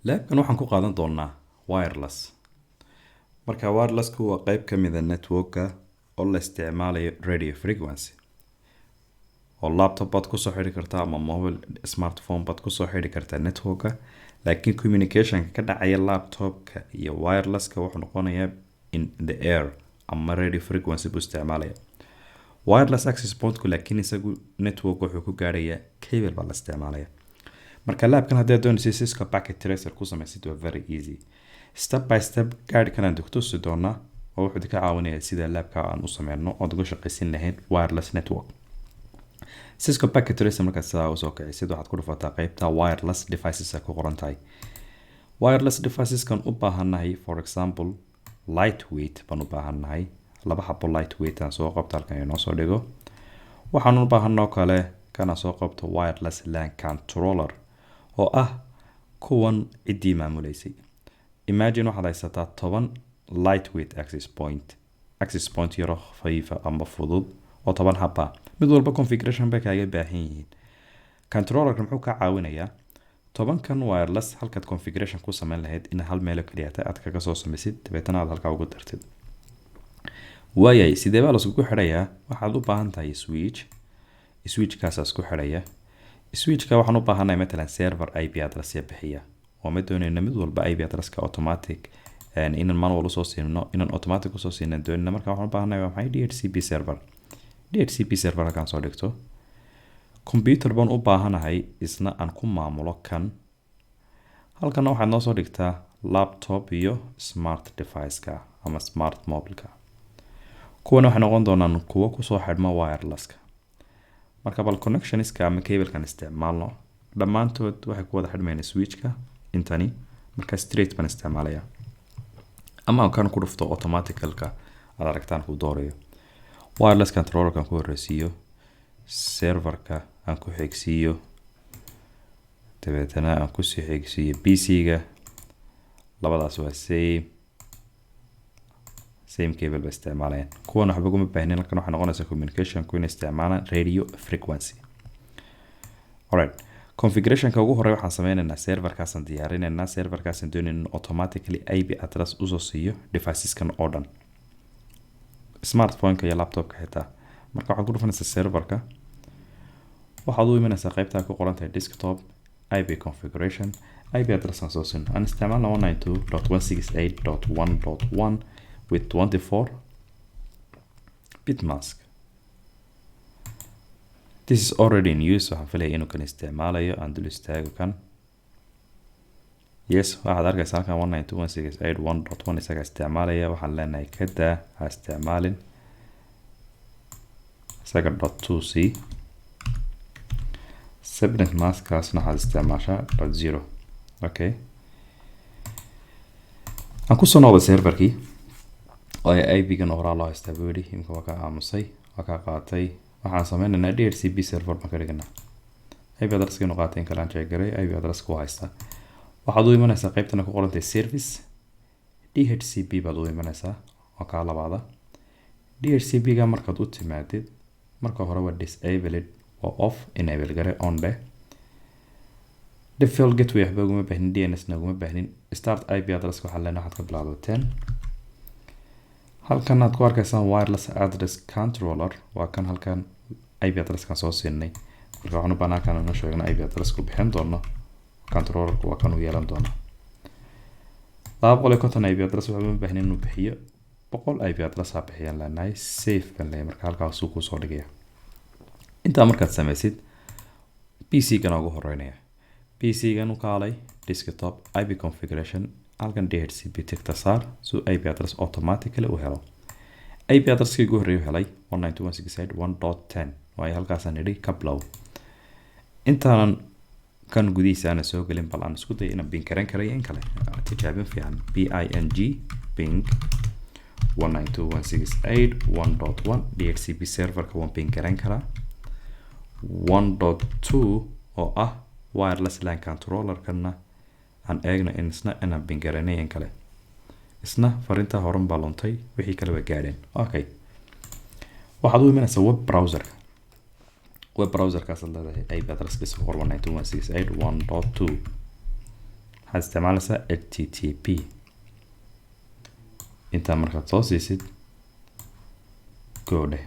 Labkan waxaan ku qaadan doonaa wireless. Marka wirelessku waa qeyb ka mid a networka oo la isticmaalayo radio frequency, oo laptop baad kusoo xidhi kartaa ama mobile smartphone baad kusoo xidhi kartaa networka, laakiin communicationka ka dhacaya laptopka iyo wirelesska wuxuu noqonayaa in the air ama radio frequency buu isticmaalaya. Wireless access pointku laakiin isagu network wuxuu ku gaarayaa cable baa la isticmaalaya. Marka labkan haddaad doonaysa Cisco Packet Tracer ku samaysid, waa very easy. Step by step gaadhkan aan tusi doonaa oo wuxuu ka caawinayaa sida labka aan u sameyno ood uga shaqaysin lahayd wireless network. Cisco Packet Tracer markaad sidaa usoo kicisid, waxaad ku dhufataa qeybta wireless devices ay ku qoran tahay. Wireless deviceskan u baahannahay, for example, lightweight baan u baahannahay. Laba xabo lightweight aan soo qabto, halkan inoo soo dhigo. Waxaan u baahanoo kale kana soo qabto wireless LAN controller, oo ah kuwan ciddii maamuleysay. Imagine waxaad haysataa 10 lightweight access point, access point yaro khafiifa ama fudud oo 10 xaba. Mid walba configuration bay kaaga baahan yihiin. Controllerka muxuu kaa caawinayaa? 10-kan wireless halkaad configuration ku sameyn lahayd in hal meelo keliyata aad kaga soo samaysid, dabeetana aad halkaa ugu dartid. Waayahay, sidee baa laskugu xidhayaa? Waxaad u baahan tahay switch. Switchkaasaa isku xidhaya. Switchka waxaan u baahannahay matalan server IP address ya bixiya, oo ma doonayna mid walba IP addresska automatic inaan manual usoo siino, inaan automatic usoo siina doonayna. Marka waxaan u baahannahay waa maxay? DHCP server. DHCP server halkaan soo dhigto. Computer baan u baahanahay isna aan ku maamulo kan. Halkana waxaad noo soo dhigtaa laptop iyo smart device-ka ama smart mobileka. Kuwana waxay noqon doonaan kuwo kusoo xidhma wirelesska. Marka bal connectionska ama cablekan isticmaalno. Dhammaantood waxay ku wada xidhmayaan switchka intani. Marka straight baan isticmaalaya ama kan ku dhufto automaticalka aad aragtaan ku doorayo. Wireless controllerkan ku horeysiiyo, serverka aan ku xigsiiyo, dabeetana aan kusii xigsiiyo PC-ga. Labadaas waa same cable ba isticmaalayaan. Kuwan waxba kuma baahnin. Halkan waxay noqonaysaa communicationku inay isticmaalaan radio frequency. Alright, configurationka ugu horey waxaan sameyneynaa serverkaasaan diyaarineynaa. Serverkaasaan doonayna in automatically IP address usoo siiyo deviceskan oo dhan, smartphoneka iyo laptopka xitaa. Marka waxaad ku dhufanaysaa serverka, waxaad u imanaysaa qeybtaa ku qoran tahay desktop, IP configuration. IP address aan soo siino, aan isticmaalna 192.168.1.1 with 24 bit mask. This is already in use. Waxaan filaya inuu kan isticmaalayo. Aan dul istaago kan. Yes, waxaad arkaysaa halkan 192.168.1.1 isaga isticmaalaya. Waxaan leenahay kadaa, ha isticmaalin isaga dot two c. Subnet maskaasna waxaad isticmaashaa dot zero. Okay, aan kusoo noqday serverkii oo IP-gan horaa loo haystaa buu yidhi. Imka waa ka aamusay, waa ka qaatay. Waxaan sameynaynaa DHCP server baan ka dhiganaa. IP addresska inuu qaatay in kale aan check garay. IP addresska waa haystaa. Waxaad u imanaysaa qeybtana ku qorantay service, DHCP baad u imanaysaa oo kaa labaada. DHCP ga markaad u timaadid, marka hore waa disabled, waa off. Enable gare, on dheh. Default gateway waxba uguma baahnin, DNS na uguma baahnin. Start IP address waxaa leenahay waxaad ka bilowda 10. Halkan aad ku arkaysaan wireless address controller waa kan halkan IP addresskan soo siinay. Marka waxaan u baahnaa kan inoo sheegno IP address ku bixin doono. Controllerku waa kan uu yeelan doona 250 IP address. Waxba ma baahnin inuu bixiyo, 100 IP address ha bixiyaan leenahay. Save baan leeyahay. Marka halkaasuu kusoo dhigaya. Intaa markaad samaysid, PC gana ugu horeynaya. PC gan u kaalay, desktop, IP configuration. Halkan DHCP tickta saar si IP address automatically u helo. IP addresskii ugu horreeyay u helay 192.168.1.10, waayo halkaasaan idhi ka bilow. Intaanan kan gudihiisa aana soo gelin, bal aan isku day inaan ping garan karayo in kale. Tijaabin fiican: ping, ping 192.168.1.1. DHCP serverka waan ping garan karaa. 1.2 oo ah wireless LAN controllerkana aan eegno in isna inaan ping garanay in kale. Isna farinta horan baa luntay, wixii kale waa gaadheen. Okay, waxaad u imanaysaa web browserka. Web browserkaasaad leedahay IP addresskiisa qor, 192.168.1.2. Waxaad isticmaalaysaa HTTP. Intaa markaad soo siisid, go dheh.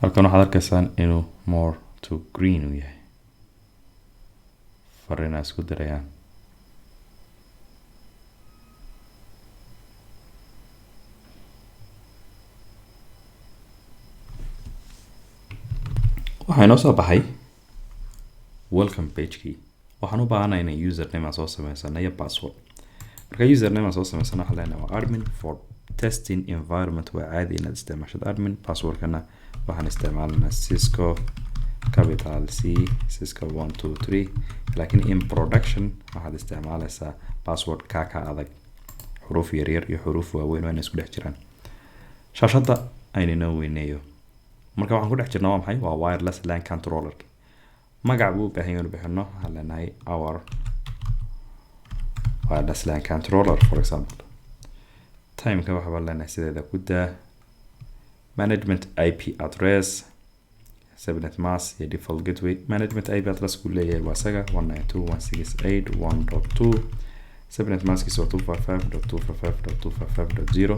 Halkan waxaad arkaysaan inuu more to green uu yahay, fariinaa isku dirayaan. Waxaa inoo soo baxay welcome pagekii. Waxaan u baahanahay inaan username aan soo sameysano iyo password. Marka username aan soo sameysano, waxaan leenahay waa admin. For testing environment waa caadi inaad isticmaashad admin. Passwordkana waxaan isticmaalanaa Cisco, capital C, Cisco 1 2 3. Laakiin in production waxaad isticmaalaysaa password kaa ka adag, xuruuf yaryar iyo xuruuf waaweyn waa inay isku dhex jiraan. Shaashadda aynino weyneeyo. Marka waxaan ku dhex jirnaa waa maxay? Waa wireless LAN controller. Magac buu u baahan yahay inuu bixino. Waxaan leenahay our wireless LAN controller, for example. Timeka waxaa baan leenahay sideeda ku daa. Management IP address, subnet mask iyo default gateway. Management IP address ku leeyahay waa isaga 192.168.1.2. Subnet maskiisa waa 255.255.255.0.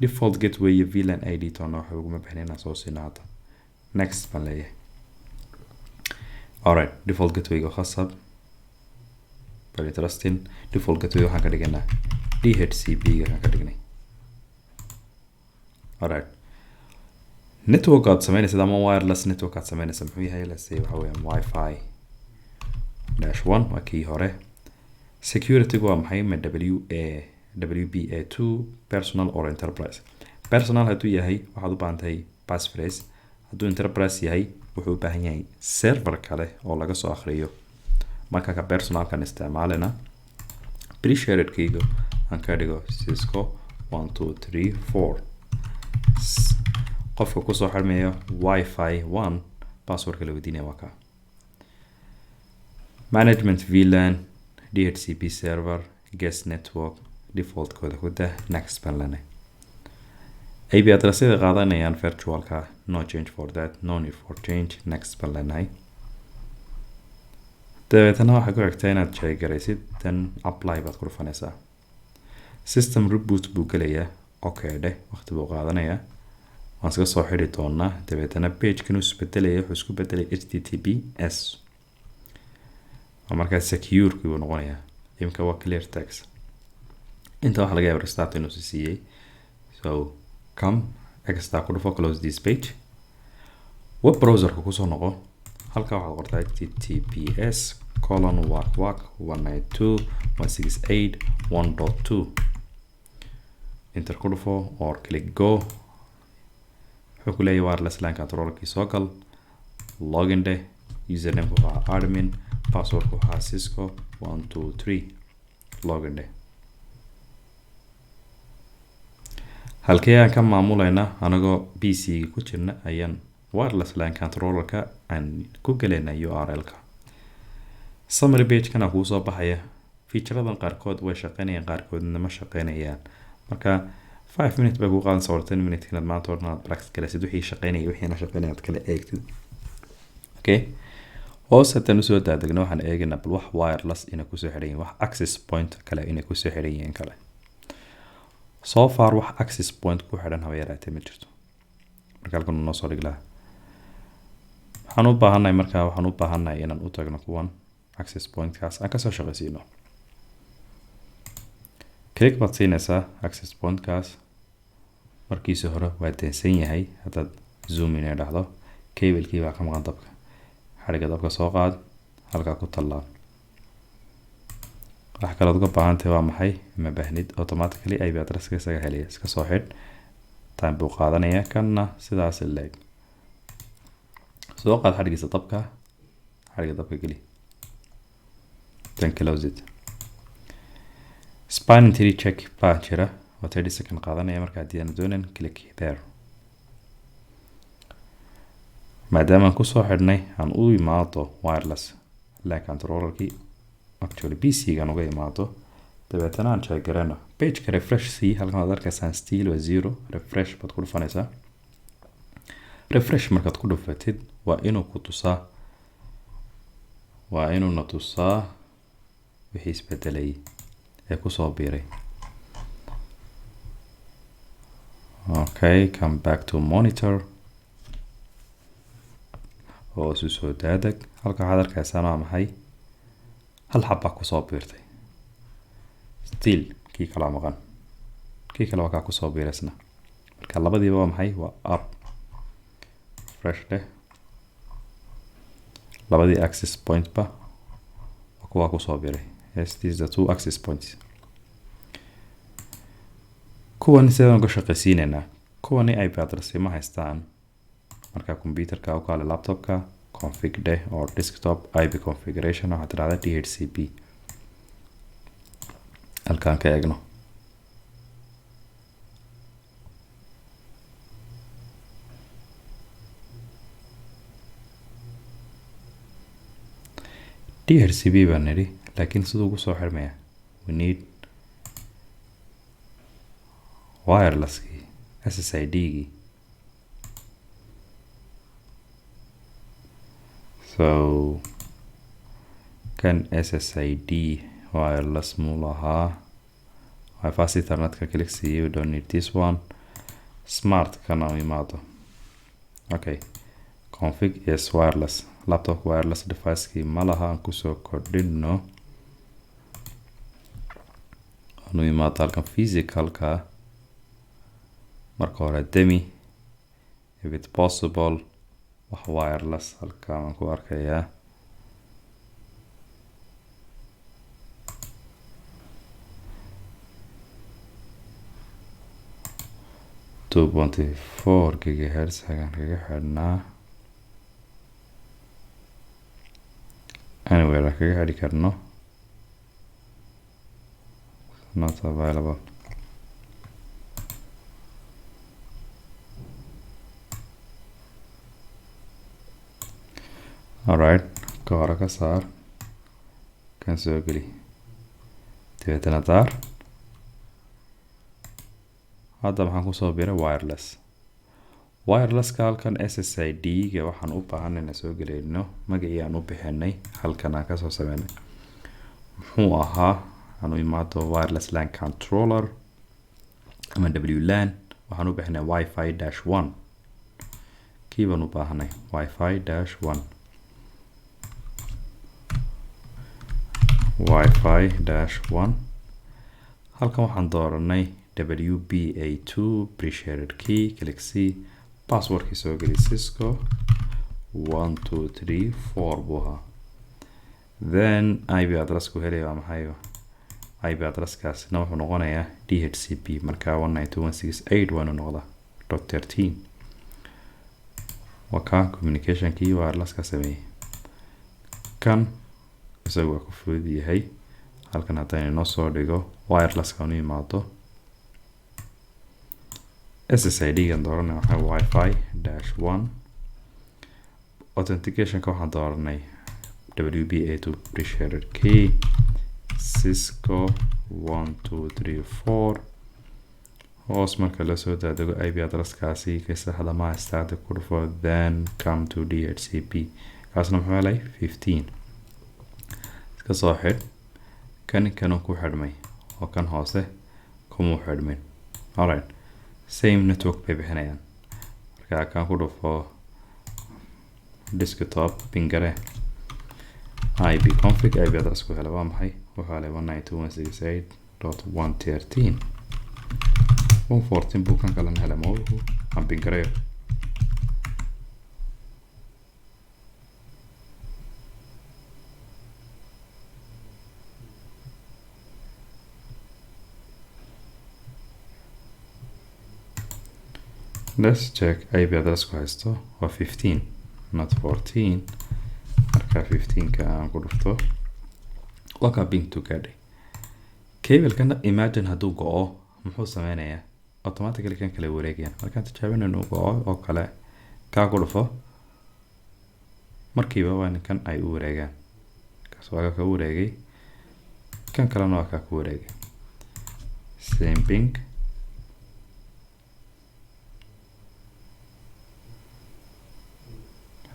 Default gateway iyo VLAN ID toona waxa uguma bixin inaan soo siino hadda. Next baan leeyahay. Alright, default gateway-ga khasab, very interesting. Default gateway waxaan ka dhiganaa DHCP ga kan ka dhignay. Alright, network aad sameynaysid ama wireless network aad sameynaysa muxuu yahay? Let's say waxa weeyaan wifi dash one, waa kii hore. Security waa maxay? Ma WPA2, personal or enterprise? Personal hadduu yahay waxaad u baahan tahay passphrase. Hadduu enterprise yahay wuxuu u baahan yahay server kale oo laga soo akhriyo. Marka ka personalkan isticmaalina, pre-sharedkayga aan ka dhigo Cisco 1 2 3 4. Qofka kusoo xirmaya wifi one passwordka la weydiinaya waa kaa. Management VLAN, DHCP server, guest network, defaultkooda ku dah. Next baan leenahay. IP addressyada qaadanayaan virtualka, no change for that, no need for change. Next baan leenahay. Dabeetana waxaa ku xigta inaad check garaysid, then apply baad ku dhufanaysaa. System reboot buu gelayaa. Okay dheh, waqti buu qaadanayaa, waan iska soo xidhi doonaa. Dabeetana pagekan uu isbedelaya, wuxuu isku bedelay HTTPS, waa markaa secure-kii buu noqonayaa. Imika waa clear text. Inta waxaa laga yaaba restart inuu siiyey. So come extra ku dhufo, close this page. Web browserka kusoo noqo. Halka waxaad qortaa https://192.168.1.2. Enter ku dhufo or click go. Wuxuu ku leeyahay wireless LAN controllerkii soo gal. Login dheh. Usernameka waxaa admin, passwordka waxaa Cisco 1 2 3. Login dheh. Halkee aan ka maamulayna? Anagoo PC ga ku jirna ayaan wireless LAN controllerka aan ku gelayna URL-ka. Summary page-kana kuu soo baxaya. Featuradan qaarkood way shaqeynayaan, qaarkoodna ma shaqeynayaan. Marka 5 minute bay kuu qaadanaysaa or 10 minute inaad maanta o dhan aad practice galaysid, wixii shaqeynaya, wixiina shaqeynaya aad kala eegtid. Okay, hoos haddaan usoo daadegno, waxaan eegaynaa bal wax wireless inay kusoo xidhan yihiin, wax access point kale inay kusoo xidhan yihiin kale. So far wax access point ku xidhan haba yaraatee ma jirto. Marka halkan uu noo soo dhigi lahaa. Waxaan u baahannahay, markaa waxaan u baahannahay inaan u tagno kuwan access pointkaas aan kasoo shaqaysiino. Click baad siinaysaa access pointkaas. Markiisa hore waa dansan yahay. Haddaad zoom in dhahdo, cablekii baa ka maqan dabka. Xadhigga dabka soo qaad, halkaa ku tallaal. Wax kalead uga baahantahay waa maxay? Ma baahnid. Automatically IP addresska isaga helaya. Iska soo xidh, time buu qaadanaya. Kanna sidaas leeg, soo qaad xadhiggiisa dabka, xadhigga dabka geli, then close it. Spanning tree check baa jira oo 30 second qaadanaya. Marka haddii aan doonan, click there. Maadaama aan kusoo xidhnay, aan u imaado wireless LAN controllerkii, actually PC gaan uga imaado. Dabeetana aan check garano pageka. Refresh c. Halkan waad arkaysaan, still waa zero. Refresh baad ku dhufanaysaa. Refresh markaad ku dhufatid, Waa inuu ku tusaa, waa inuu na tusaa wixii isbedelay ee kusoo biiray. Okay, come back to monitor. Hoos u soo daadag. Halka waxaad arkaysaan waa maxay? Hal xab baa kusoo biirtay. Still kii kalaa maqan, kii kale waa kaa kusoo biiraysna. Marka labadiiba waa maxay? Waa up. Refresh dheh. Labadii access point ba waa kuwaa kusoo biiray. Yes, these are the two access points. Kuwan sidaan uga shaqaysiinaynaa? Kuwani IP address ma haystaan. Marka computerka u kaale, laptopka config dheh or desktop IP configuration, waxaad tidhahdaa DHCP. Halkaan ka eegno. DHCP baan nidhi, laakiin siduu ugu soo xirmaya, we need wirelesskii, SSID-gii. So kan SSID wireless muu lahaa? Fast Ethernetka click siiye. We don't need this one. Smart kana u imaado. Okay, config, yes, wireless laptop wireless device-kii ma laha, aan kusoo kordhino. Aanu imaado halkan physicalka. Marka hore demi, if it's possible. Wax wireless halkan waan ku arkayaa. 2.4 gigahertz hagaan kaga xidhnaa, anywhere aan kaga xidhi karno. Not available. Alright, ka hore ka saar, kan soo geli, dabeetana daar. Hadda maxaan kusoo biray? Wireless. Wirelesska halkan SSID-ga waxaan u baahanay inaan soo gelayno magacii aan u bixinay halkan aan kasoo sameynay. Muxuu ahaa? Aan u imaado wireless LAN controller ama WLAN. Waxaan u bixinay wifi dash one. Kii baan u baahanay, wifi dash one, wifi dash one. Halkan waxaan dooranay WPA2 pre-shared key. Click c, passwordkii soo geli. Cisco 1234 buu ahaa. Then IP addressku helaya waa maxay? IP addresskaasina wuxuu noqonayaa DHCP. Marka 192.168 waa inuu noqdaa .13. Waa ka communicationkii wirelesska sameeyey. Kan isagu waa ku fudud yahay. Halkan haddaynu inoo soo dhigo wirelesska, anu imaado SSID gan dooranay waxaa wifi dash one. Authenticationka waxaan dooranay WPA2 pre-shared key, Cisco 1234. Hoos marka lasoo daadego, IP addresskaasi ka saxda ma haystaa? Ku dhufo, then come to DHCP. Kaasna muxuu helay? 15. Iska soo xidh. Kan kanuu ku xidhmay oo kan hoose kumuu xidhmin. Alright, same network bay bixinayaan. Marka kan ku dhufo, desktop ping garee, IP config. IP address ku helay waa maxay? Wuxuu helay 192.168.113. 114 buu kan kalena helay mawduucu. Aan ping gareeyo. Let's check IP address ku haysto. Waa 15, not 14. Marka 15ka aan ku dhufto, waa kaa ping to gaadhay. Cablekana imagine hadduu go-o, muxuu sameynayaa? Automatically kan kale wareegayaan. Markaan tijaabin inuu go-o oo kale, kaa ku dhufo, markiiba waa kan ay u wareegaan. Kaas waa ka wareegay, kan kalena waa kaa ku wareegay. Same ping.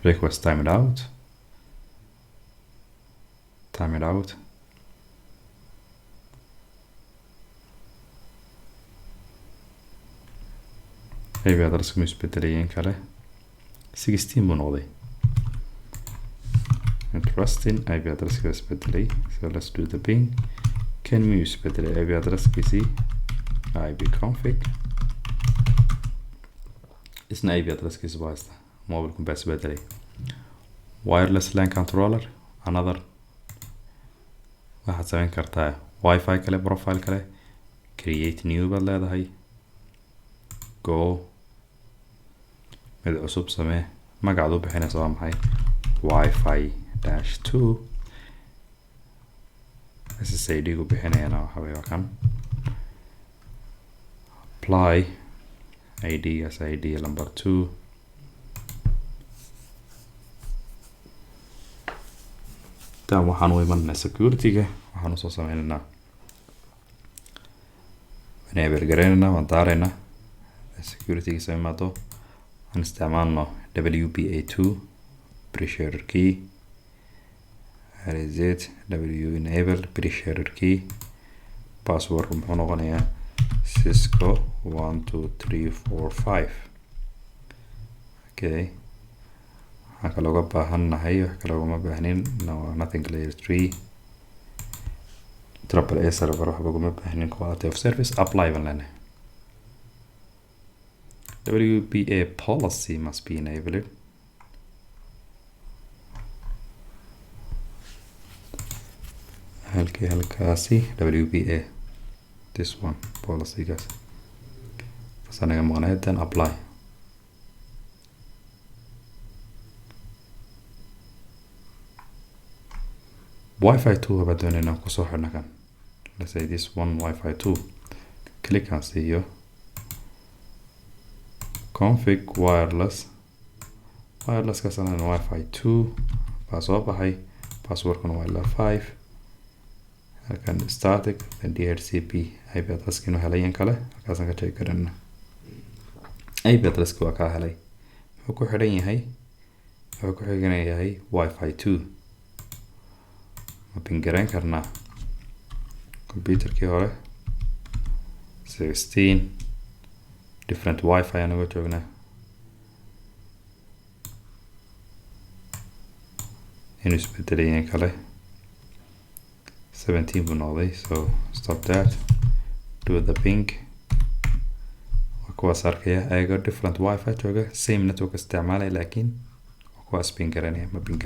Request timed out, timed out. IP address mu isbedelayeen kale, 16 buu noqday. Interesting, IP addresska isbedelay. So let's do the ping. Kan miyuu isbedelay IP addresskiisii? IP config, isna IP addresskiisa baa haysta, mobilkun baa isbedelay. Wireless LAN controller, another. Waxaad samayn kartaa WiFi kale, profile kale, create new baad leedahay, go, mid cusub samee. Magacaad u bixinaysa waa maxay? WiFi dash 2. SSID gu bixinayana waxa wey waa kan. Apply, ID gaas ID number 2. Tan waxaan u imanaynaa security-ga. Waxaan usoo sameynaynaa, enable gareynaynaa, waan daaraynaa security-ga. Soo imaado, aan isticmaalno WPA2 pre-shared key. Where is it? W enable pre-shared key. Password muxuu noqonayaa? Cisco 1 2 3 4 5. Okay, waxaan kale uga baahannahay? Wax kale ugama baahnin. No, nothing. Layer 3 triple A server waxba ugama baahnin. Quality of service, apply baan leenahay. WPA policy must be enabled. Halkii halkaasi WPA, this one, policygaas bas anaga maqnayd. Then apply. WiFi 2 baa doonayna kusoo xidhna kan. Let's say this one, WiFi 2. Click aan siiyo, config wireless. Wireless kaasana WiFi 2 baa soo baxay. Passwordkuna waa ilaa 5. Halkan static, then DHCP IP addresski inuu helay in kale halkaasaan ka check garana. IP addresski waa kaa helay. Muxuu ku xidhan yahay? Wuxuu ku xigan yahay WiFi 2. Ma ping gareyn karnaa computerkii hore? 16, different WiFi aan uga joognaa. Inuu isbedelayeen kale, 17 buu noqday. So stop that, do the ping. Waa kuwaas arkaya ayagoo different WiFi jooga, same network isticmaalaya, laakiin waa kuwaas ping garanaya ma ping.